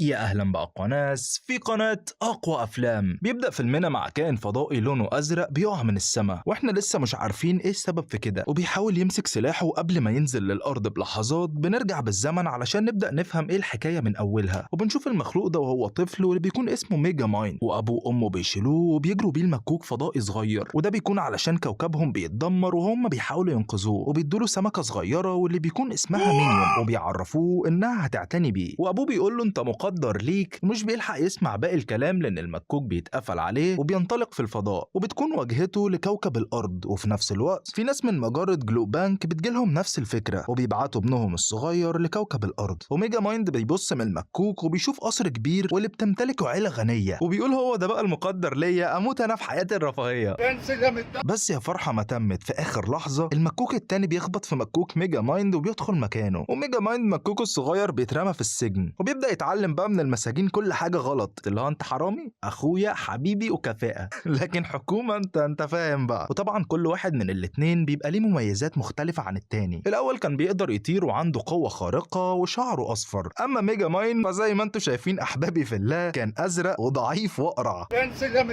يا اهلا باقوى ناس في قناة اقوى افلام. بيبدا فيلمنا مع كائن فضائي لونه ازرق بيقع من السماء، واحنا لسه مش عارفين ايه السبب في كده، وبيحاول يمسك سلاحه قبل ما ينزل للارض بلحظات. بنرجع بالزمن علشان نبدا نفهم ايه الحكاية من اولها، وبنشوف المخلوق ده وهو طفل واللي بيكون اسمه ميجا مايند، وابوه وامه بيشيلوه وبيجروا بيه المكوك فضائي صغير، وده بيكون علشان كوكبهم بيتدمر وهم بيحاولوا ينقذوه، وبيدوله سمكة صغيرة واللي بيكون اسمها مينيون، وبيعرفوه انها هتعتني بيه، وابوه بيقول له انت مقدر ليك، ومش بيلحق يسمع باقي الكلام لان المكوك بيتقفل عليه وبينطلق في الفضاء، وبتكون واجهته لكوكب الارض. وفي نفس الوقت في ناس من مجرة جلوبانك بتجيلهم نفس الفكرة وبيبعتوا ابنهم الصغير لكوكب الارض. وميجا مايند بيبص من المكوك وبيشوف قصر كبير واللي بتمتلكه عيله غنية، وبيقول هو ده بقى المقدر ليا، اموت انا في حياتي الرفاهية. بس يا فرحه ما تمت، في اخر لحظة المكوك التاني بيخبط في مكوك ميجا مايند وبيدخل مكانه، وميجا مايند مكوكه الصغير بيترمى في السجن، وبيبدا يتعلم بقى من المساجين كل حاجة غلط، اللي هو انت حرامي اخويا حبيبي وكفاءة لكن حكومة انت فاهم بقى. وطبعا كل واحد من الاتنين بيبقى ليه مميزات مختلفة عن التاني. الاول كان بيقدر يطير وعنده قوة خارقة وشعره اصفر، اما ميجا مايند فزي ما انتم شايفين احبابي في الله كان ازرق وضعيف واقرع،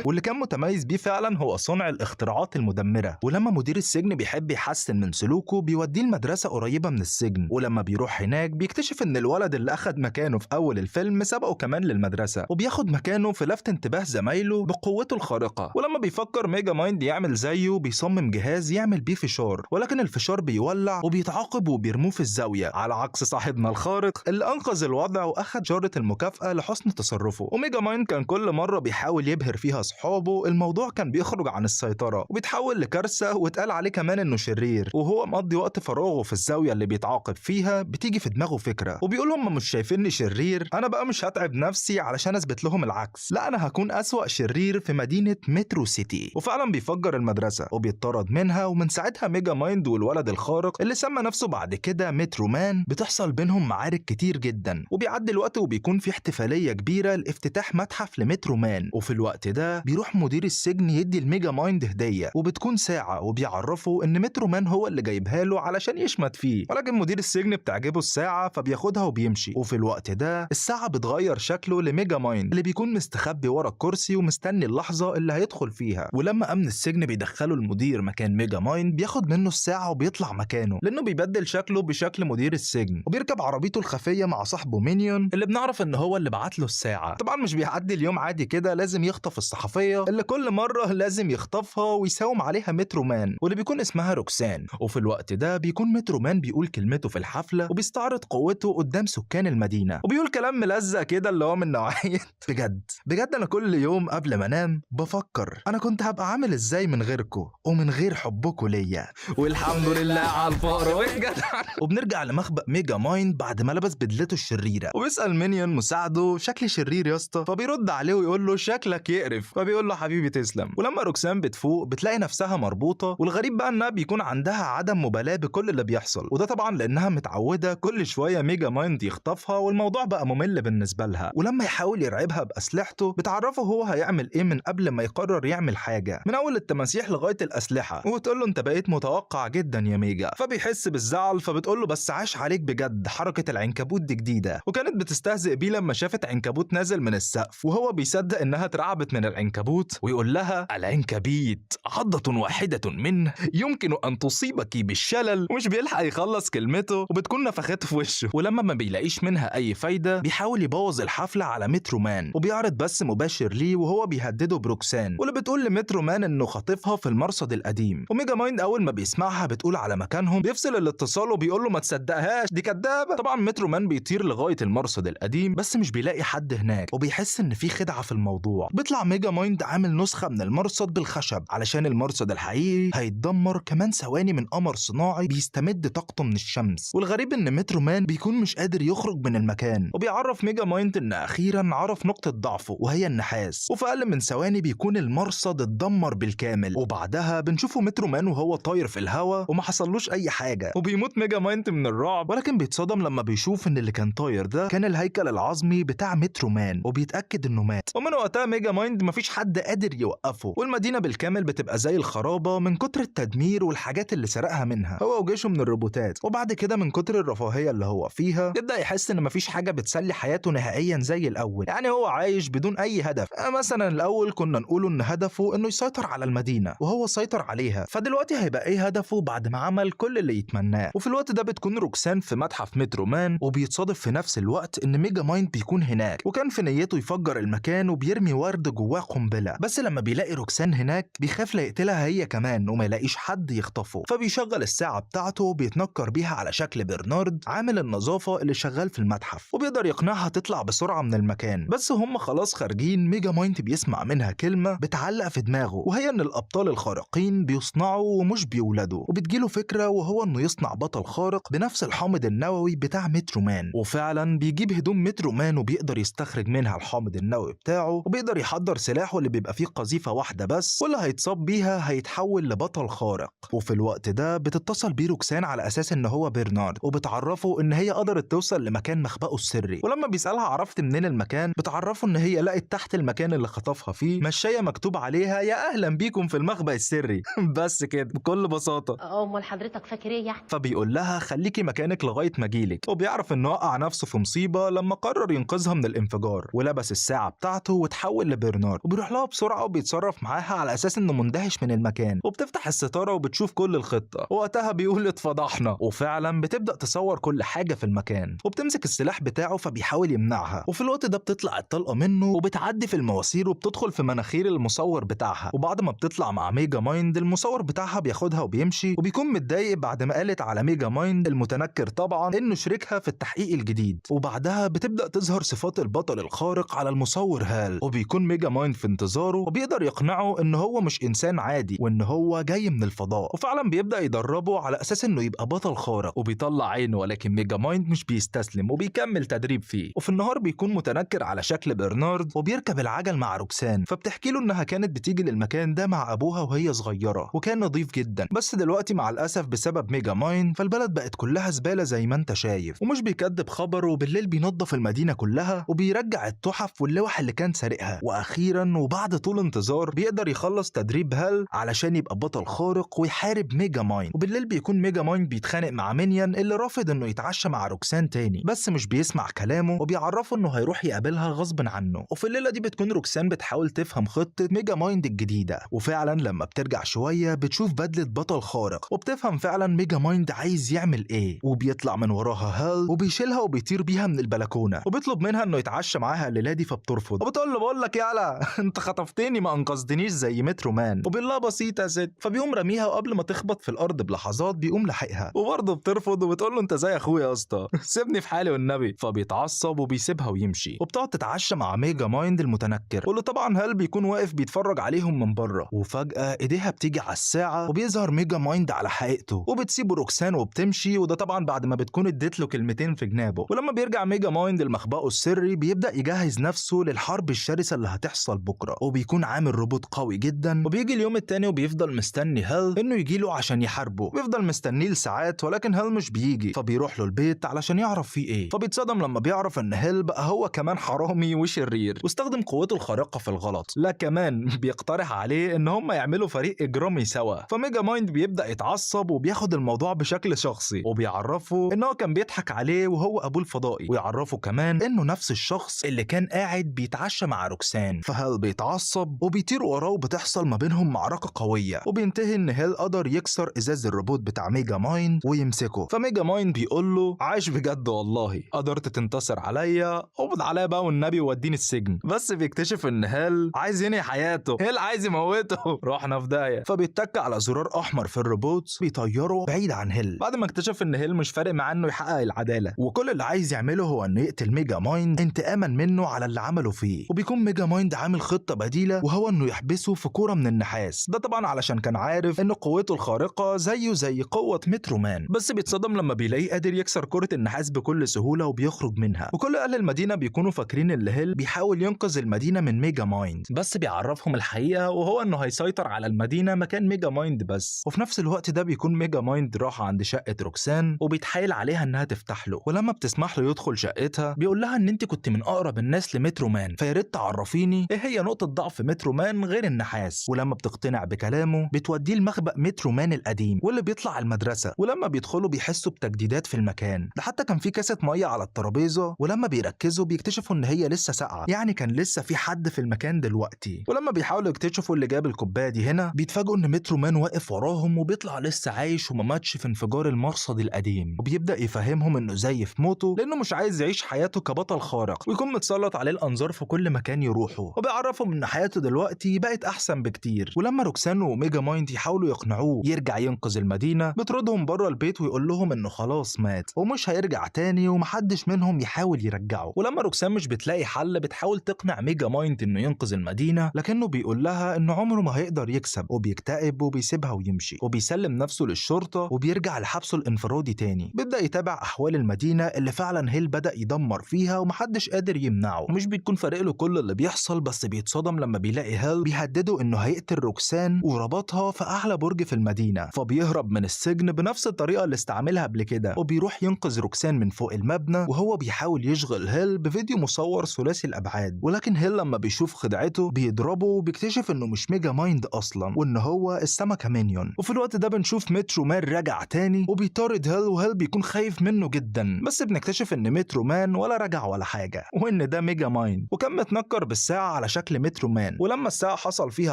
واللي كان متميز بيه فعلا هو صنع الاختراعات المدمرة. ولما مدير السجن بيحب يحسن من سلوكه بيوديه المدرسة قريبه من السجن، ولما بيروح هناك بيكتشف ان الولد اللي اخد مكانه في اول الفيلم سبقه كمان للمدرسة، وبياخد مكانه في لفت انتباه زمايله بقوته الخارقة. ولما بيفكر ميجا مايند يعمل زيه بيصمم جهاز يعمل بيه فشار، ولكن الفشار بيولع وبيتعاقب وبيرموه في الزاوية، على عكس صاحبنا الخارق اللي انقذ الوضع واخد شارة المكافاة لحسن تصرفه. وميجا مايند كان كل مرة بيحاول يبهر فيها اصحابه الموضوع كان بيخرج عن السيطرة وبيتحول لكارثه، واتقال عليه كمان انه شرير. وهو مقضي وقت فراغه في الزاوية اللي بيتعاقب فيها بتيجي في دماغه فكرة وبيقول هم مش شايفيني شرير، انا بقى مش هتعب نفسي علشان اثبت لهم العكس، لا انا هكون اسوأ شرير في مدينة مترو سيتي. وفعلا بيفجر المدرسة وبيطرد منها، ومن ساعتها ميجا مايند والولد الخارق اللي سمى نفسه بعد كده مترو مان بتحصل بينهم معارك كتير جدا. وبيعدي الوقت وبيكون في احتفالية كبيرة لافتتاح متحف لمترو مان، وفي الوقت ده بيروح مدير السجن يدي الميجا مايند هديه وبتكون ساعة، وبيعرفه ان مترو مان هو اللي جايبها له علشان يشمت فيه، ولكن مدير السجن بتعجبه الساعة فبياخدها وبيمشي. وفي الوقت ده الساعة بتغير شكله لميجا مايند اللي بيكون مستخبي ورا الكرسي ومستني اللحظة اللي هيدخل فيها. ولما امن السجن بيدخله المدير مكان ميجا مايند بياخد منه الساعة وبيطلع مكانه، لانه بيبدل شكله بشكل مدير السجن، وبيركب عربيته الخفية مع صاحبه مينيون اللي بنعرف ان هو اللي بعت له الساعة. طبعا مش بيعدي اليوم عادي كده، لازم يخطف الصحفية اللي كل مرة لازم يخطفها ويساوم عليها مترو مان واللي بيكون اسمها روكسان. وفي الوقت ده بيكون مترو مان بيقول كلمته في الحفلة وبيستعرض قوته قدام سكان المدينة، وبيقول كلام ملزق كده اللي هو من نوعية بجد بجد انا كل يوم قبل ما انام بفكر انا كنت هبقى عامل ازاي من غيركم ومن غير حبكم ليا، والحمد لله على الفقر والجدع. وبنرجع لمخبأ ميجا مايند بعد ما لبس بدلته الشريرة، وبيسأل مينيون مساعدة شكلي شرير يا اسطى، فبيرد عليه ويقول له شكلك يقرف، فبيقول له حبيبي تسلم. ولما روكسان بتفوق بتلاقي نفسها مربوطة، والغريب بقى انها بيكون عندها عدم مبالاة بكل اللي بيحصل، وده طبعا لانها متعوده كل شوية ميجا مايند يخطفها والموضوع بقى ممل بالنسبة لها. ولما يحاول يرعبها باسلحته بتعرفه هو هيعمل ايه من قبل ما يقرر يعمل حاجة، من اول التماسيح لغاية الاسلحة، وبتقول له انت بقيت متوقع جدا يا ميجا، فبيحس بالزعل فبتقول له بس عاش عليك بجد، حركة العنكبوت دي جديدة. وكانت بتستهزئ بيه لما شافت عنكبوت نازل من السقف، وهو بيصدق انها اترعبت من العنكبوت ويقول لها العنكبيت عضة واحدة منه يمكن ان تصيبك بالشلل، ومش بيلحق يخلص كلمته وبتكون نفخته في وشه. ولما ما بيلاقيش منها اي فايدة بيحاول يبوظ الحفلة على مترو مان، وبيعرض بث مباشر ليه وهو بيهدده بروكسان، واللي بتقول لمترو مان انه خاطفها في المرصد القديم. وميجا مايند اول ما بيسمعها بتقول على مكانهم بيفصل الاتصال وبيقول له ما تصدقهاش دي كدابة. طبعا مترو مان بيطير لغاية المرصد القديم بس مش بيلاقي حد هناك، وبيحس ان في خدعة في الموضوع. بيطلع ميجا مايند عامل نسخة من المرصد بالخشب علشان المرصد الحقيقي هيتدمر كمان ثواني من قمر صناعي بيستمد طاقته من الشمس. والغريب ان مترو مان بيكون مش قادر يخرج من المكان، وبيعرف ميجا مايند ان اخيرا عرف نقطة ضعفه وهي النحاس، وفي اقل من ثواني بيكون المرصد اتدمر بالكامل. وبعدها بنشوفه مترو مان وهو طاير في الهواء وما حصلوش اي حاجة، وبيموت ميجا مايند من الرعب، ولكن بيتصدم لما بيشوف ان اللي كان طاير ده كان الهيكل العظمي بتاع مترو مان، وبيتأكد انه مات. ومن وقتها ميجا مايند مفيش حد قادر يوقفه، والمدينة بالكامل بتبقى زي الخرابة من كتر التدمير والحاجات اللي سرقها منها هو وجيشه من الروبوتات. وبعد كده من كتر الرفاهية اللي هو فيها بيبدأ يحس ان مفيش حاجة بتسلي حياته حياته نهائيا زي الاول، يعني هو عايش بدون اي هدف. مثلا الاول كنا نقول ان هدفه انه يسيطر على المدينة وهو سيطر عليها، فدلوقتي هيبقى ايه هدفه بعد ما عمل كل اللي يتمناه؟ وفي الوقت ده بتكون روكسان في متحف مترومان، وبيتصادف في نفس الوقت ان ميجا مايند بيكون هناك، وكان في نيته يفجر المكان وبيرمي ورد جواه قنبلة، بس لما بيلاقي روكسان هناك بيخاف لا يقتلها هي كمان وما يلاقيش حد يخطفه، فبيشغل الساعة بتاعته وبيتنكر بيها على شكل برنارد عامل النظافة اللي شغال في المتحف، وبيقدر يقنعها تطلع بسرعة من المكان. بس هم خلاص خارجين، ميجا مايند بيسمع منها كلمة بتعلق في دماغه، وهي ان الابطال الخارقين بيصنعوا ومش بيولدوا، وبتجيله فكرة وهو انه يصنع بطل خارق بنفس الحامض النووي بتاع مترومان. وفعلا بيجيب هدوم مترومان وبيقدر يستخرج منها الحامض النووي بتاعه، وبيقدر يحضر سلاحه اللي بيبقى فيه قذيفة واحدة بس، واللي هيتصاب بيها هيتحول لبطل خارق. وفي الوقت ده بتتصل بيه روكسان على اساس ان هو برنارد، وبتعرفه ان هي قدرت توصل لمكان مخبأه السري، ولما بيسألها عرفت منين المكان بتعرفه ان هي لقت تحت المكان اللي خطفها فيه مشاية مكتوب عليها يا اهلا بيكم في المخبأ السري. بس كده بكل بساطة. امال حضرتك فاكر ايه يعني؟ فبيقول لها خليكي مكانك لغاية ما اجيلك، وبيعرف انه وقع نفسه في مصيبة لما قرر ينقذها من الانفجار، ولبس الساعة بتاعته وتحول لبرنارد، وبيروح لها بسرعة وبيتصرف معاها على اساس انه مندهش من المكان، وبتفتح الستارة وبتشوف كل الخطة، وقتها بيقول اتفضحنا، وفعلا بتبدأ تصور كل حاجة في المكان، وبتمسك السلاح بتاعه فبيحاول يمنعها، وفي الوقت ده بتطلع الطلقة منه وبتعدي في المواسير وبتدخل في مناخير المصور بتاعها، وبعد ما بتطلع مع ميجا مايند المصور بتاعها بياخدها وبيمشي، وبيكون متضايق بعد ما قالت على ميجا مايند المتنكر طبعا انه شريكها في التحقيق الجديد. وبعدها بتبدأ تظهر صفات البطل الخارق على المصور هال، وبيكون ميجا مايند في انتظاره، وبيقدر يقنعه ان هو مش انسان عادي وان هو جاي من الفضاء، وفعلا بيبدأ يدربه على اساس انه يبقى بطل خارق، وبيطلع عينه، ولكن ميجا مايند مش بيستسلم وبيكمل تدريب فيه. وفي النهار بيكون متنكر على شكل برنارد وبيركب العجل مع روكسان، فبتحكي له انها كانت بتيجي للمكان ده مع ابوها وهي صغيرة وكان نظيف جدا، بس دلوقتي مع الاسف بسبب ميجا مايند فالبلد بقت كلها زبالة زي ما انت شايف، ومش بيكدب خبره، وبالليل بينظف المدينة كلها وبيرجع التحف واللوح اللي كان سارقها. واخيرا وبعد طول انتظار بيقدر يخلص تدريب هال علشان يبقى بطل خارق ويحارب ميجا مايند. وبالليل بيكون ميجا مايند بيتخانق مع مينيان اللي رافض انه يتعشى مع روكسان تاني، بس مش بيسمع كلامه وبيعرفه انه هيروح يقابلها غصب عنه. وفي الليلة دي بتكون روكسان بتحاول تفهم خطه ميجا مايند الجديدة، وفعلا لما بترجع شوية بتشوف بدله بطل خارق وبتفهم فعلا ميجا مايند عايز يعمل ايه، وبيطلع من وراها هال وبيشيلها وبيطير بيها من البلكونه، وبيطلب منها انه يتعشى معاها الليلة دي فبترفض، وبتقول له بقول لك يالا انت خطفتني ما انقذتنيش زي مترو مان، وبالله بسيطة يا ست، فبيقوم راميها وقبل ما تخبط في الارض بلحظات بيقوم لاحقها، وبرضه بترفض وبتقول له انت زي اخويا يا اسطى سيبني في حالي والنبي، فبيتعصب وبيسيبها ويمشي، وبتقعد تتعشى مع ميجا مايند المتنكر، واللي طبعا هال بيكون واقف بيتفرج عليهم من بره. وفجأة ايديها بتيجي على الساعة وبيظهر ميجا مايند على حقيقته، وبتسيبه روكسان وبتمشي، وده طبعا بعد ما بتكون اديت له كلمتين في جنابه. ولما بيرجع ميجا مايند لمخبأه السري بيبدأ يجهز نفسه للحرب الشرسة اللي هتحصل بكرة، وبيكون عامل روبوت قوي جدا. وبيجي اليوم التاني وبيفضل مستني هال انه يجي له عشان يحاربه، بيفضل مستنيه لساعات ولكن هال مش بيجي، فبيروح له البيت علشان يعرف فيه ايه، فبيتصدم لما بيعرف ان هال بقى هو كمان حرامي وشرير واستخدم قوته الخارقة في الغلط، لا كمان بيقترح عليه ان هم يعملوا فريق اجرامي سوا. فميجا مايند بيبدأ يتعصب وبياخد الموضوع بشكل شخصي، وبيعرفه ان هو كان بيضحك عليه وهو ابوه الفضائي، ويعرفه كمان انه نفس الشخص اللي كان قاعد بيتعشى مع روكسان. فهال بيتعصب وبيطير وراه وبتحصل ما بينهم معركة قوية، وبينتهي ان هال قدر يكسر ازاز الروبوت بتاع ميجا مايند ويمسكه. فميجا مايند بيقول له عايش بجد والله، قدرت تنتصر عليا، اقبض عليا بقى والنبي ووديني السجن. بس بيكتشف ان هال عايز ينهي حياته، هال عايز يموته، رحنا في داهية. فبيتك على زرار احمر في الروبوت بيطيره بعيد عن هيل، بعد ما اكتشف ان هيل مش فارق معاه انه يحقق العدالة، وكل اللي عايز يعمله هو انه يقتل ميجا مايند انتقاما منه على اللي عمله فيه. وبيكون ميجا مايند عامل خطه بديله، وهو انه يحبسه في كورة من النحاس، ده طبعا علشان كان عارف ان قوته الخارقة زيه زي قوة مترو مان. بس بيتصدم لما بيلاقيه قادر يكسر كره النحاس بكل سهولة وبيخرج منها. وكل اهل المدينة بيكونوا فاكرين ان هيل بيحاول ينقذ المدينة من ميجا مايند، بس بيعرفهم الحقيقة وهو انه هيسيطر على المدينة مكان ميجا مايند بس. وفي نفس الوقت ده بيكون ميجا مايند راح عند شقه روكسان وبيتحايل عليها انها تفتح له، ولما بتسمح له يدخل شقتها بيقول لها ان انت كنت من اقرب الناس لمترو مان، فيا ريت تعرفيني ايه هي نقطة ضعف مترو مان غير النحاس. ولما بتقتنع بكلامه بتوديه لمخبأ مترو مان القديم واللي بيطلع المدرسة، ولما بيدخلوا بيحسوا بتجديدات في المكان، ده حتى كان في كاسه مية على الترابيزة ولما بيركزوا بيكتشفوا ان هي لسه ساقعه، يعني كان لسه في حد في المكان دلوقتي. ولما بيحاولوا يكتشفوا اللي جاب الكوباية دي هنا بيتفاجئوا ان مترو مان واقف وراهم، وبيطلع لسه عايش وما ماتش في انفجار المرصد القديم، وبيبدا يفهمهم انه زيف موته لانه مش عايز يعيش حياته كبطل خارق ويكون متسلط عليه الانظار في كل مكان يروحه، وبيعرفهم ان حياته دلوقتي بقت احسن بكتير. ولما روكسان وميجا مايند يحاولوا يقنعوه يرجع ينقذ المدينة بيطردهم بره البيت ويقول لهم انه خلاص مات ومش هيرجع تاني ومحدش منهم يحاول يرجعه. ولما روكسان مش بتلاقي حل بتحاول تقنع ميجا مايند انه ينقذ المدينة، لكنه بيقول لها انه عمره ما هيقدر يكسب، وبيكتئب وبيسيبها ويمشي، وبيسلم نفسه للشرطة وبيرجع لحبسه الانفرادي تاني. بيبدا يتابع احوال المدينة اللي فعلا هيل بدا يدمر فيها ومحدش قادر يمنعه، ومش بيكون فارق له كل اللي بيحصل، بس بيتصدم لما بيلاقي هيل بيهدده انه هيقتل روكسان وربطها في اعلى برج في المدينة، فبيهرب من السجن بنفس الطريقة اللي استعملها قبل كده، وبيروح ينقذ روكسان من فوق المبنى وهو بيحاول يشغل هيل بفيديو مصور ثلاثي الابعاد. ولكن هيل لما بيشوف خدعته بيضربه وبيكتشف انه مش ميجا مايند اصلا وان هو السمكة مينيون. وفي الوقت ده بنشوف مترو مان رجع تاني وبيطارد هيل، وهيل بيكون خايف منه جدا، بس بنكتشف ان مترو مان ولا رجع ولا حاجة وان ده ميجا مايند، وكان متنكر بالساعة على شكل مترو مان. ولما الساعة حصل فيها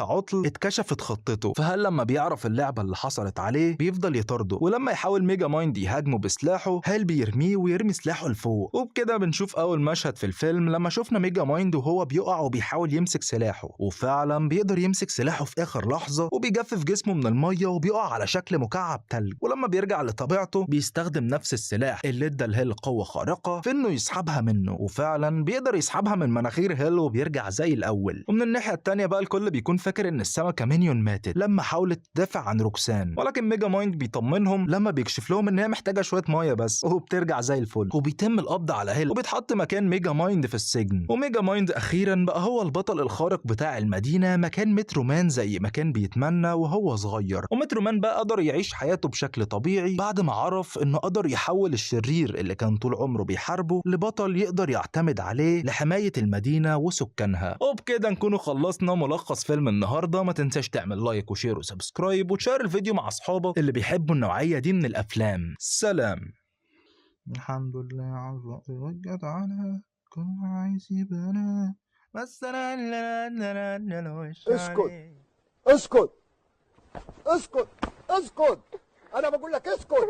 عطل اتكشفت خطته، فهل لما بيعرف اللعبة اللي حصلت عليه بيفضل يطارده، ولما يحاول ميجا مايند يهاجمه بسلاحه هيل بيرميه ويرمي سلاحه لفوق. وبكده بنشوف اول مشهد في الفيلم لما شفنا ميجا مايند وهو بيقع وبيحاول يمسك سلاحه، وفعلا بيقدر يمسك سلاحه في اخر لحظة، وبيجفف جسمه من المية وبيقع على شكل مكعب تلج. ولما بيرجع لطبيعته بيستخدم نفس السلاح اللي ادى لهيل قوة خارقة في انه يسحبها منه، وفعلا بيقدر يسحبها من مناخير هيل وبيرجع زي الاول. ومن الناحية التانية بقى الكل بيكون فاكر ان السمكة مينيون ماتت لما حاولت تدافع عن روكسان، ولكن ميجا مايند بيطمنهم لما بيكشف لهم ان هي محتاجه شوية مية بس وبترجع زي الفل. وبيتم القبض على هيل وبيتحط مكان ميجا مايند في السجن، وميجا مايند اخيرا بقى هو البطل الخارق بتاع المدينة مكان مترو مان زي ما كان بيتمنى وهو صغير. ومترو مان بقى قدر يعيش حياته بشكل طبيعي بعد ما عرف انه قدر يحول الشرير اللي كان طول عمره بيحاربه لبطل يقدر يعتمد عليه لحماية المدينة وسكانها. وبكده نكون خلصنا ملخص فيلم النهارده. ما تنساش تعمل like و share و subscribe وتشير الفيديو مع اصحابك اللي بيحبوا النوعية دي من الافلام. سلام. الحمد لله على والجدعنة كل عايز يبقى بس انا لا لا لا لا. اسكت اسكت اسكت اسكت، انا بقول لك اسكت.